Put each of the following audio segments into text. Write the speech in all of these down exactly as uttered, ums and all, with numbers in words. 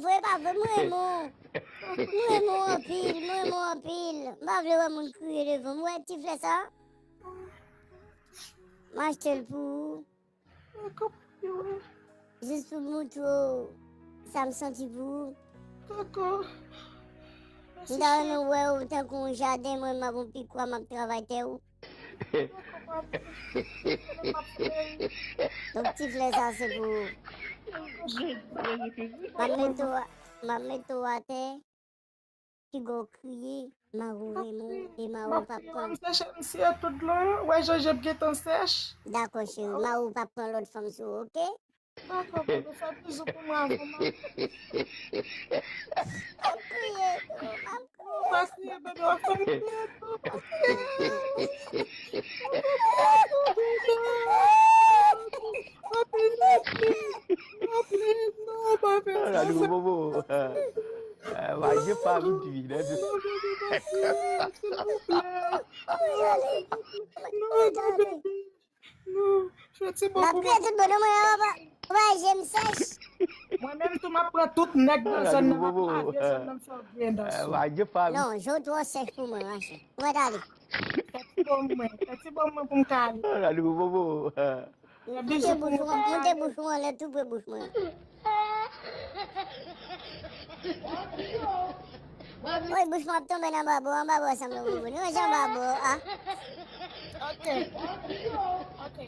Vre pa vre, m renmen w. M renmen w anpil, m renmen w anpil. M pa vle wè moun kriye devan m. Ou wè ti flè sa? M achte l pou ou. Jis pou m montre w sa m santi pou ou. M ta renmen wè w tankou yon jaden, mwen m ap yon pikwa, m ap travay tè ou. Donk ti flè sa se pou ou. M ap mete w, m ap mete w atè. Piga w kriye, Mawou renmen w e Mawou p ap pran. M ap kriye, m ap kriye, m seche, m siye tout dlo yo. Wè jan je m gentan sèch. Dakò cheri, Mawou p ap pran lòt fanm sou ou, oke? Dakò, bebe, fè bizou pou mwen avan m ale. M ap kriye, m ap kriye. Ou pa kriye, bebe, w ap fè m kriye tou, pa kriye. Pa plede, pa plede, non, pa fè sa. Radyo Bobo. Eh, va je pa vin di, non. Non, bebe. Non, fè ti bon pou mwen. M ap fè ti bon pou mwen, ou pa, ou pa je m sèch. Mwen menm tou, m ap pran tout nèg nan zòn nan, m ap lave zòn nan, m fè w byen danse. Non, je w twò sèch pou mwen, mache. Mwen t ale. Fè ti bon mwen, fè ti bon mwen pou m ka ale. Radyo Bobo. Moute bouch ou an, moute bouch ou anlè tou pre bouch mwen. Woy, bouch mwen ap tonbe nan babo, anba bò sanble yon bobo. Nou jan babo a. Ok. Ok.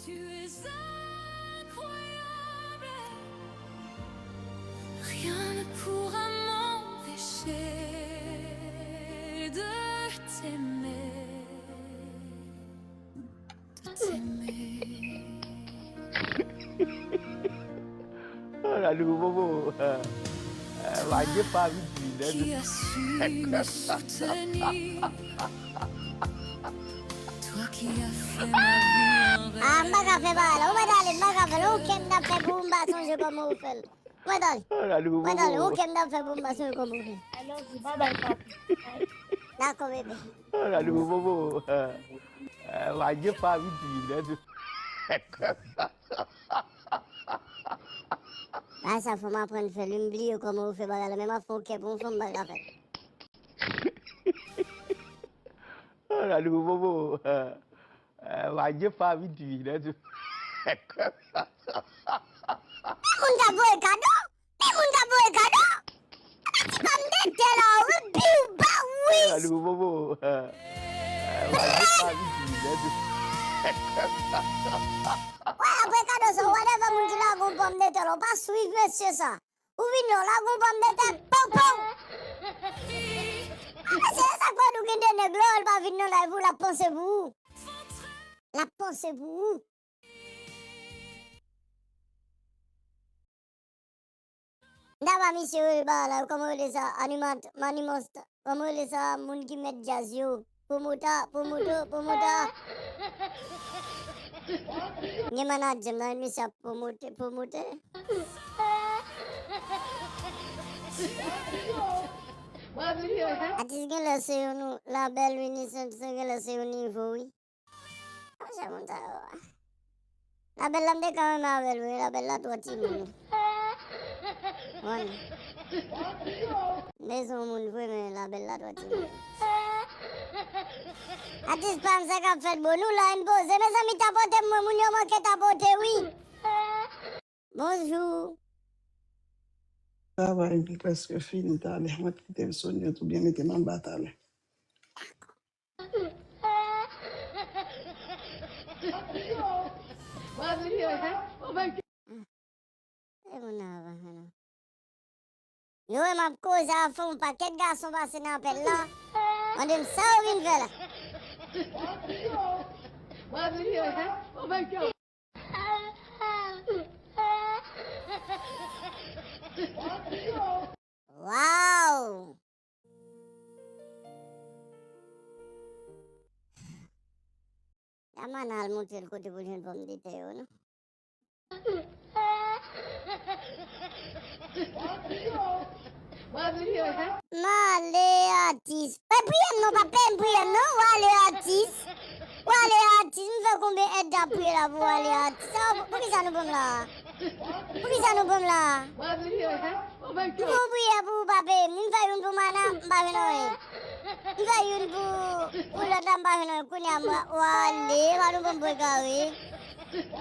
Tu es incroyable. Rien ne pourra m'empêcher de t'aimer, de t'aimer. Oh, la nouvo bobo. Eh, la je pa vin di, qui a su me soutenir. Toi qui as fait ma vie en rêve. Ah, m pa ka fè bagay la. Ou mèt ale, m pa ka fè l. Ou kè m t ap fè pou ou, m pa sonje kòman ou fè l. Ou mèt ale. Ou mèt ale. Ou kè m t ap fè pou ou, m pa sonje kòman ou fè l. I love you. Bye bye, papi. Dakò, bebe. Radyo Bobo. Eh, radyo pa vin di, Bagay sa fò m aprann fè l, wi, m bliye kòman yo fè bagay la, men m ap fè yon kè pou yon fanm bagay la fèt. Oh, la nouvo bobo. Eh, radyo pa vin di, non. Men moun k ap voye kado! Men moun k ap voye kado! Apa ti pa m de tè la, wi, biw, ba, wi! Radyo Bobo. Eh, radyo pa vin di, non. Wè, apre kado sa, whatever moun ki lage yon pòm de tè la, ou pa swiv mesye sa. Ou vin la, w lage yon pòm de tè, pow, pow! Ah, se sa k fè nou gen de nèg, lè w wè l pa vin nan live ou, l ap panse pou ou. L ap panse pou ou. M ta ba misye rele bagay la, kòman yo rele sa, animat-, animos-, kòman yo rele sa, moun ki mèt djaz yo, pwomota, pwomoto, pwomota. Gen manadjè m nan, misye ap pwomote, pwomote. Atis genlè se yon nou, labèl wi, ni se, se genlè se yon nivo wi. Monchè, moun sa yo a. Labèl la, m te ka renmen avè l, wi. Labèl la twò timoun. Wi. M bezwen yon moun vre, men labèl la twò timoun. Atis pa m, sa k ap fèt, bro? Nou la, n poze. Mezanmi, tapote m, mwen, moun yo manke tapote, wi. Bonjou. Travay m prèske fini talè. Mwen kite m sonye tou byen mete m anba talè. E moun nan avanse non. Yo wè m ap koze a fon, yon pakèt gason pase nan apèl la. Mande m sa yo vin fè la. Waw! Damana al montre l kote pou l jwenn pòmdetè yo, non? M ale atis. Mwen priye m non, pa peye m priye m non. W ale atis. Ou ale atis, m fè konbyen èd ap priye la pou w ale atis? Sa, poukisa nou pran m la? Poukisa nou pran m la? M fè yon priyè pou ou pa peye m, m fè youn pou mana, m pa jwenn anyen. M fè youn pou, pou lòt la, m pa jwenn anyen. Kounye a, m, w ale, pa nou ban m pran kare.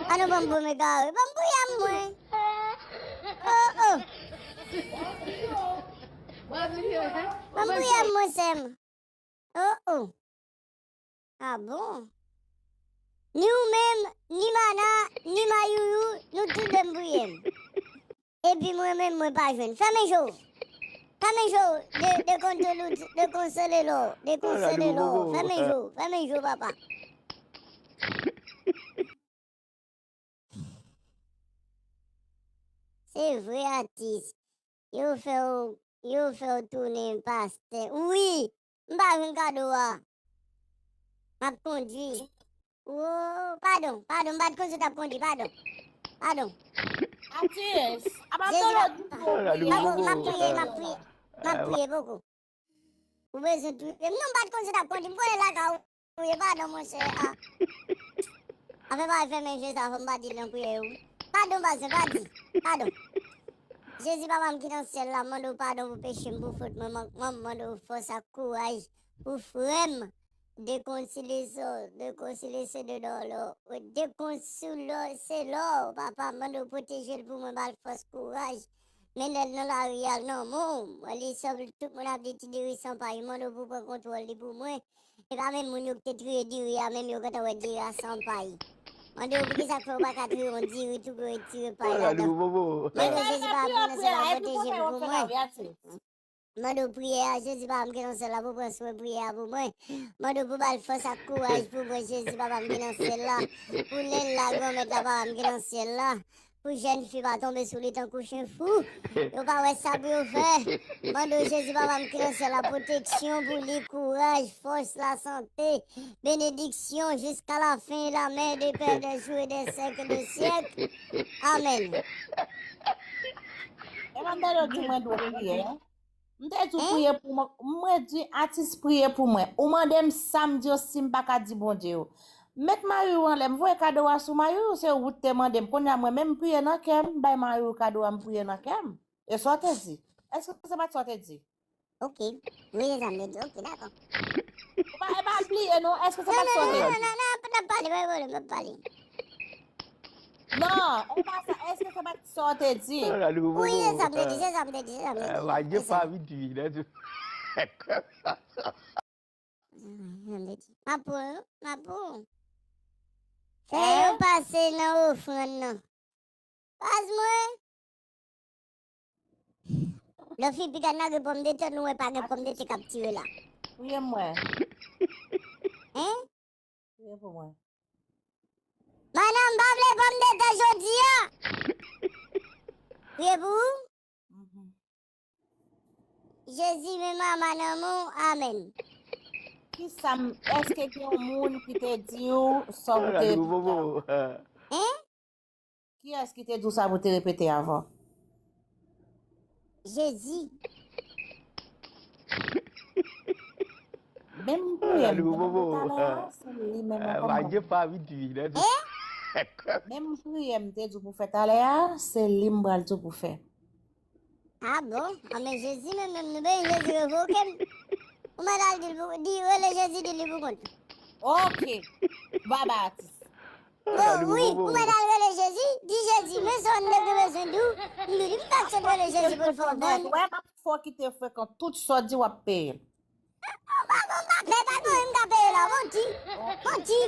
Pa nou ban m pran kare. Ban m priyè mwen. Oh, oh. Ban m priyè mwen, sè m. Oh, oh. Ah bon? Ni ou menm, ni Mana, ni Mayouyou, nou tou de m priye m. Epi mwen menm, mwen pa jwenn. Fèmen je w. Fèmen je w, de, de konsolou, de konsolelo, de konsolelo. Fèmen je w, fèmen je w, papa. Se vre, atis. Yo fè w, yo fè w tounen pastè. Wi, m pa jwenn kado a. M ap kondui. Oh, padon, padon, m pa t konn si w t ap kondui, padon. Padon. Atis, apa Jezi, dolo pa, di pa, pou poko, m ap priye, m ap priye, m ap priye poko. Ou bezwen touye m? Non, m pa t konn si w t ap kondui. M konnen lakay ou ye, padon, monchè. Ah. Afè pa fèmen je sa, fò m pa di l nan priyè yo. Padon, pastè, pa di. Padon. Jezi, papa m ki nan syèl la, m mande w padon pou peche m, pou fot mwen, mankman m, mande w fòs ak kouraj pou frè m. Dekonsilye sò, dekonsilye se de dòlò, dekonsilye se lò, papa, m mande w pwoteje l pou mwen, ba l fòs, kouraj. Mennen l nan lari a, nan men w. Mwen li sèl tout moun ap di ti diri san pay. Mande w pou pran kontwòl li pou mwen. E pa menm moun yo ki te triye diri a, menm yo gentan wè diri a san pay. Mande w poukisa k fè w pa ka triye yon diri tou pou retire pay ladan. Mande w Jezi pa vin nan sèl la pwoteje l pou mwen. Mande w priyè a, Jezi pa m ki nan sèl la pou pran swen priyè a pou mwen. Mande w pou ba l fòs ak kouraj pou mwen, Jezi papa m ki nan syèl la. Pou nèg la, Granmèt la, papa m ki nan syèl la. Pou jèn fi pa tonbe sou li tankou chen fou. Yo pa wè sa pou yo fè. Mande w, Jezi, papa m ki nan syèl la, pwoteksyon pou li, kouraj, fòs, lasante, benediksyon jiska la fen, la men de pè de jou e de syèk de syèk. Amèn. E mande yo di mwen dwe priyè. M te di w priye pou mwen. Mwen di atis priye pou mwen. Ou mande m sa m di yo si m pa ka di Bondye yo. Met Mayouyou anlè, m voye kado a sou Mayouyou, se ou te mande m. Kounye a mwen menm m priye nan kè m, m bay Mayouyou kado a, m priye nan kè m. E sa w te di? Èske se pa t sa w te di? Ok. Wi, se sa m te di. Ok, dakò. Ou pa, e pa bliye non, èske se pa t sa w te di? Non, non, non, non, non, n ap pale, pa gen pwoblèm, n ap pale. Non, e pa sa, èske se pa t sa w te di? Wi, se sa m te di, se sa m te di, se sa m te di. Mapo, mapo. Fè yo pase nan ofrann nan. Baz mwen. Lè fi piga n lage pòmdetè, nou wè pa gen pòmdetè k ap tire la. Priye mwen. Hein? Priye pou mwen. Madanm pa vle pòmdetè jodi a. Priye pou ou? Jezi men mama nan men w. Amèn. Kisa m, èske gen yon moun ki te di w sa w te repete a? Hein? Kiyès ki te di w sa pou te repete avan? Jezi. Menm priyè m te mande talè a, se li menm ankò m ap. Hein? Menm priyè m te di w pou fè talè a, se li m pral di w pou fè. Ah bon? Ah, men Jezi menm, menm nou benyen Jezi revoke m. Ou mèt al di l pou, di rele Jezi, di li pou kont. Ok. Baba atis. Bon, wi, ou mèt al rele Jezi, di Jezi, men sa w te bezwen di w, m di w, m pa sot rele Jezi pou l fè w donn. Wè, m ap fè w kite frekan, tout sa w di w ap peye l. Bon, bon, m pa pè, pa gen anyen m ka peye la, manti, manti,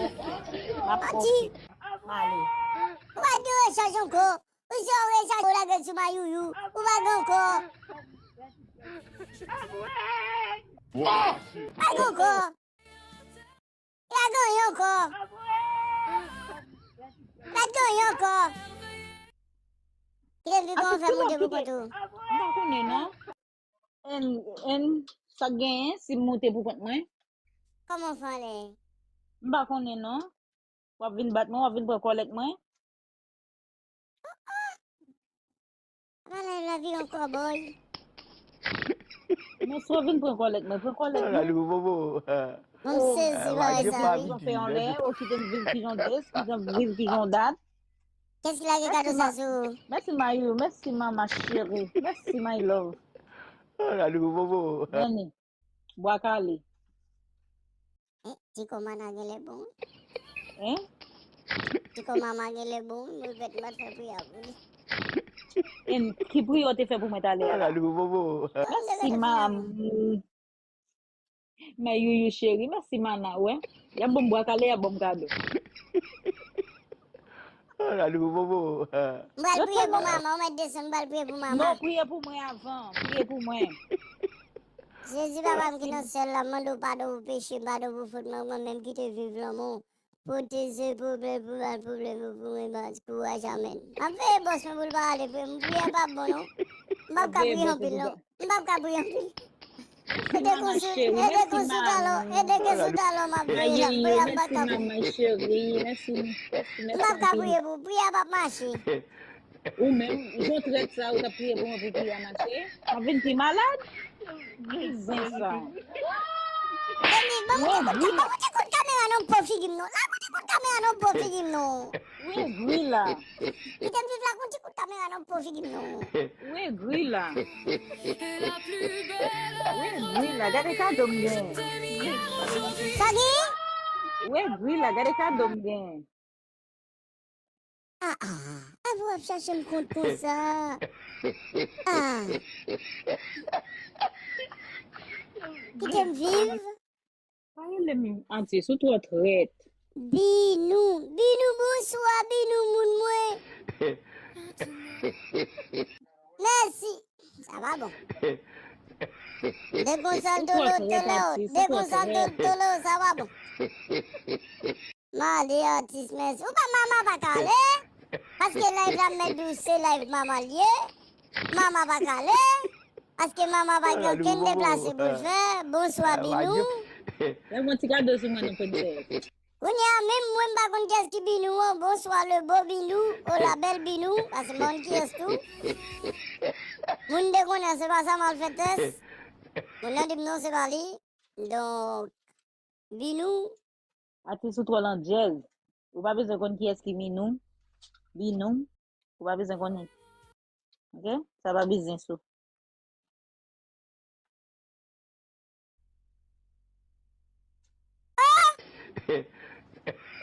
manti. M ap peye. Ou pa gen rechaj ankò. Ou se yon rechaj ou lage sou Mayouyou. Ou pa gen ankò. Pa gen ankò. Pa gen ankò. Pa gen ankò. Kite m pi bon fè moute pou kont ou. M pa konnen non. N, N, sa k genyen si m moute pou kont mwen? Kòman w fè anlè? M pa konnen non. W ap vin bat mwen, w ap vin pran kòlèt mwen. Apa la, la vi ankò, boy. Men si w vin pran kòlèt mwen, pran kòlèt mwen. M sezi bagay sa, wi. Pijon fè anlè, ou kite m viv pijon des, kite m viv pijon dat. Kès ki lage kado sa sou ou? Mèsi Mayou, mèsi mama cheri, mèsi my love. Gade pou bobo. Dani, bwa kale. Eh, ti kò mana genlè bon, wi. Hein? Ti kò mama genlè bon, wi, mwen regrèt m pa t fè priyè pou li. En, ki priyè w te fè pou mwen talè a la? Gade pou bobo. Mèsi mam. Men Youyou cheri, mèsi mana, wè. Y ap ban m bwa kale, y ap ban m kado. Gade pou bobo. M pral priye pou mama, ou mèt desann, m pral priye pou mama. Non, priye pou mwen avan, priye pou mwen. Jezi, papa m ki nan syèl la, m mande w padon pou peche m, padon pou fot mwen, mwen menm ki te viv lanmou. Pwoteje pwoblèm pou mal pwoblèm pou mwen, baz kouraj, amèn. M ap veye bòs mwen pou l pa ale, pou m priye pa bon non. M p ap ka priye anpil non. M p ap ka priye anpil. Ede konsi, ede konsi talò, ede konsi talò m ap priye la, priye m p ap ka priye. M p ap ka priye pou priye p ap mache. Ou menm, jan w trèt sa, ou t ap priye pou mwen pou priye a mache? M ap vin pi malad? Ki zen sa? Denis, ban m ti kout, ban m ti kout kamera nan po figi m non. La, ban m ti kout kamera nan po figi m non. Ou egri la. Kite m viv la, ban m ti kout kamera nan po figi m non. Ou egri la. Ou egri la, gade kado m gen. Sa gen? Ou egri la, gade kado m gen. Ah, ah, ah, pou w ap chache m kont konsa. Ah. Kite m viv. Pa rele m atis, ou twò trèt. Binou, Binou, bonswa, Binou, moun mwen. Mèsi. Sa pa bon. Dekonsantre w, Tolo, dekonsantre w, Tolo, sa pa bon. Mande atis mèsi. Ou pa mama pa kale. Paske live la mèt di w se live mama l ye. Mama pa kale. Paske mama pa gen okenn deplase pou l fè. Bonswa, Binou. Lè mwen ti kado sou mwen nan pwentè. Kounye a menm mwen m pa konn kiyès ki Binou an. Bonswa le beau Binou, o la belle Binou, paske m pa konn kiyès tou. Moun de konnen se pa sa malfètès. Moun nan di m non se pa li. Donk, Binou. Atis ou twò landjèz. Ou pa bezwen konn kiyès ki Minou. Binou. Ou pa bezwen konnen. Ok? Sa pa biznis ou.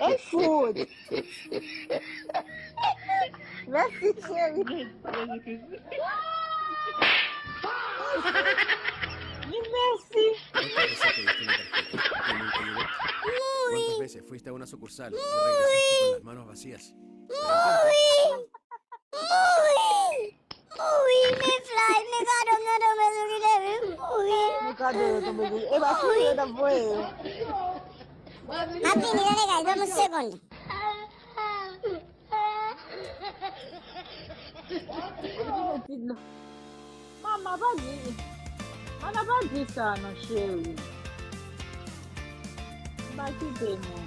Ey fout! Mèsi cheri. Wi, mèsi. Mouri. Mouri. Mouri! Mouri! Mouri! Men fly, men kado m nan do mwen sou kite m mouri. Men kado yo tonbe sou li. E pa sou yo t ap voye yo. M ap vini, tande guys, ban m yon segonn. Mama pa di, mama pa di sa non cheri. Pa kite non.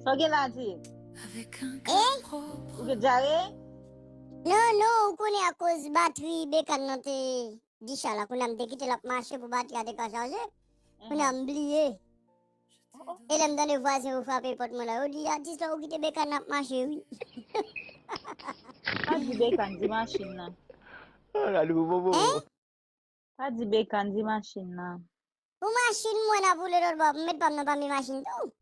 Sa w gen la di? Eh? Ou gen dyare? Non, non, ou konnen akoz batri Bekan nan te dicha la, kounye a m te kite l ap mache pou batri a te ka chaje. Kounye a m bliye. E lè m tande vwazen yo frape pòt mwen la, yo di, "Atis la, ou kite Bekan ap mache, wi." Pa di Bekan, di machin nan. Hein? Pa di Bekan, di machin nan. Pou machin mwen ap woule lòt bò, m met pa m nan pami machin tou.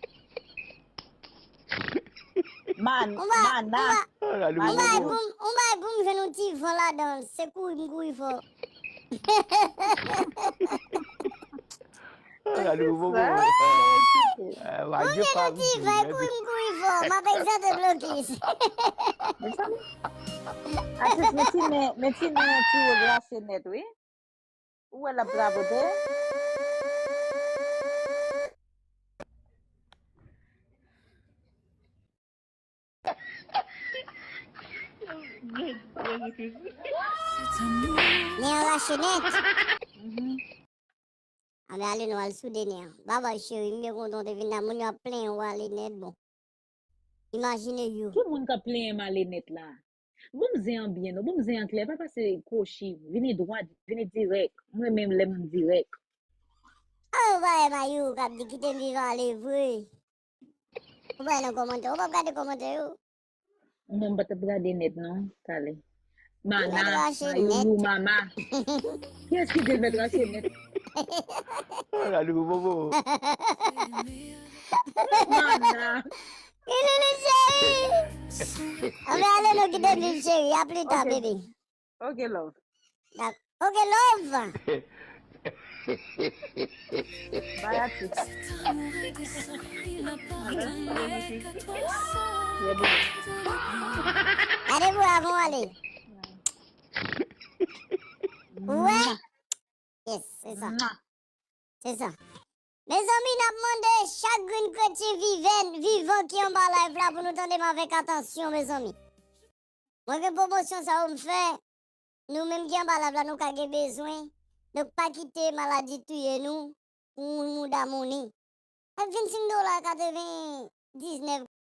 Man, ou pa, mana. Ou pa, ou pa pou m, ou pa pou m jwenn yon ti van ladan l, se kouri m kouri fò. Gade pou bobo. Ou gen yon ti van, kouri m kouri fò, m ap egzante blokis. Atis, men ti nen, men ti nen an ti wo glase nèt, wi. Ou wè l ap rapote? Nè an rache nèt. Anben ale nou al soude nè an. Babay cheri, m byen kontan w te vin la. Moun yo ap plenyen w ale nèt bon. Imajine yo. Ki moun k ap plenyen m ale nèt la? Bon m zen an byen non, bon m zen an klè, pa pase kwochi, vini dwat, vini dirèk. M renmen lè moun dirèk. An, ou pa wè Mayou k ap di kite m vivan ale vre. Ou pa wè nan kòmantè, ou p ap gade kòmantè yo. Non, m pa t ap gade nèt non, talè. Mana, Mayou, mama. Kiyès ki di l mèt rache nèt? Gade pou bobo. Mana. Ilili cheri. Anben ale nou kite Lil cheri, a pli ta bebe. Ok love. Dak- Ok love. Bay atis. Gade pou avan w ale. Ou wè? Yes, se sa. Se sa. Mezanmi, n ap mande chak grenn kretyen viven, vivan ki anba live la pou nou tande m avèk atansyon, mezanmi. Mwen gen pwomosyon sa yo m fè. Nou menm ki anba live la, nou ka gen bezwen. Donk, pa kite maladi touye nou pou mouda monnen. Ak vennsenk dola katrevendiznèf